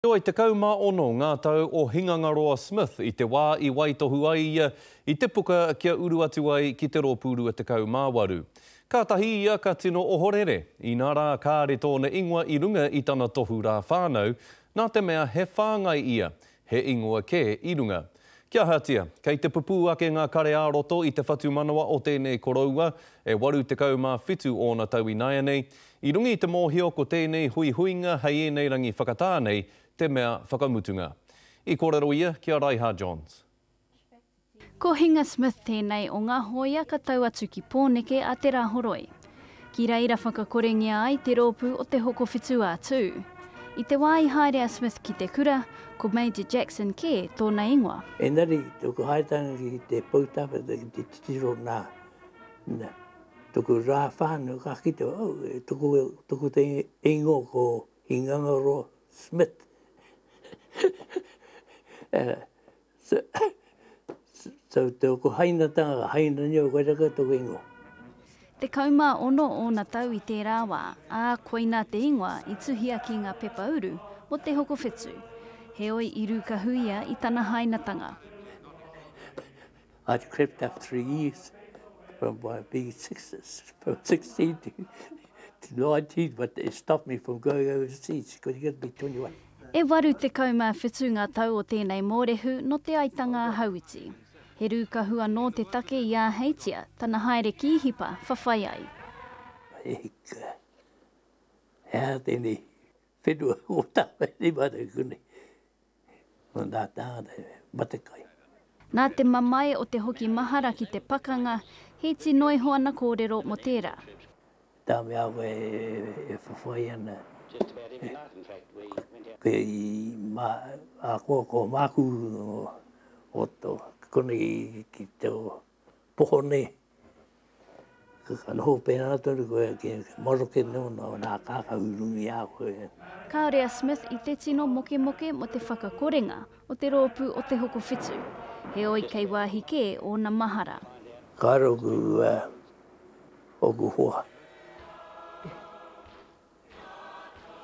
Heoi, 16 ngā tau o Hingangaroa Smith i te wā i waitohu ai ia i te puka kia uru atu ai ki te Rōpū 28. Kātahi ia ka tino ohorere, inā rā kāre tōna ingoa i runga i tana tohu rā whānau, nā te mea he whāngai ia, he ingoa kē i runga. Kia ahatia, kei te pupū ake ngā kare ā-roto i te whatumanawa o tēnei koroua, e 87 ōna tau ināianei, i runga i te mōhio ko tēnei huihuinga hei ēnei rangi whakatā nei te mea whakamutunga. I kōrero ia ki a Raiha Johns. Ko Hinga Smith tēnei o ngā hōia ka tau atu ki Pōneke a Te Rāhoroi. Ki reira whakakorengia ai te rōpū o Te Hokowhitu a Tū. I te wā i haere a Smith ki te kura, ko Major Jackson kē tōna ingoa. Engari, toku haetanga ki te poutāpeta ki te titiro nā, nā, toku rā whānau ka kite, oh, toku, toku te ingoa ko Hingangaroa Smith. So, toku hainatanga, haina nio koe raka toku ingoa. 16 ōna tau i tērā wā, ā, koinā te ingoa i tuhia ki ngā pepa uru mō Te Hokowhitu. Heoi i rūkahu ia i tana hainatanga. I'd crept up three years from my being six, from 16 to, to 19, but it stopped me from going overseas because you got to be 21. E 87 ngā tau o tēnei mōrehu nō Te Aitanga-a-Hauiti. He rūkahu anō te take i āheitia tana haere ki Īhipa whawhai ai. E hika, he aha tēnei whenua o tāwhiri mātou ki konei, mō ngā tāngata matekai. Nā te mamae o te hoki mahara ki te pakanga, he iti noa iho ana kōrero mō tērā. Tā mea koe e whawhai ana, kei a ko māku o to konei ki te poho nei, Ka noho pērā tonu koe ki maroke nōna o nā kākahu i runga i a koe. Kāore a Smith i te tino mokemoke mō te whakakorenga o te rōpū o Te Hokowhitu, heoi kei wāhi kē ōna mahara. Kāre ōku, ōku hoa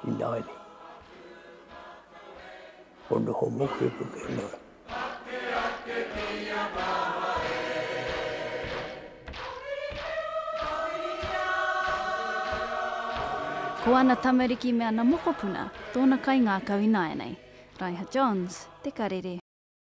Ināianei, ko noho mokemoke noa. Ko ana tamariki me ana mokopuna tōna kaingākau ināianei. Raiha Johns, Te Karere.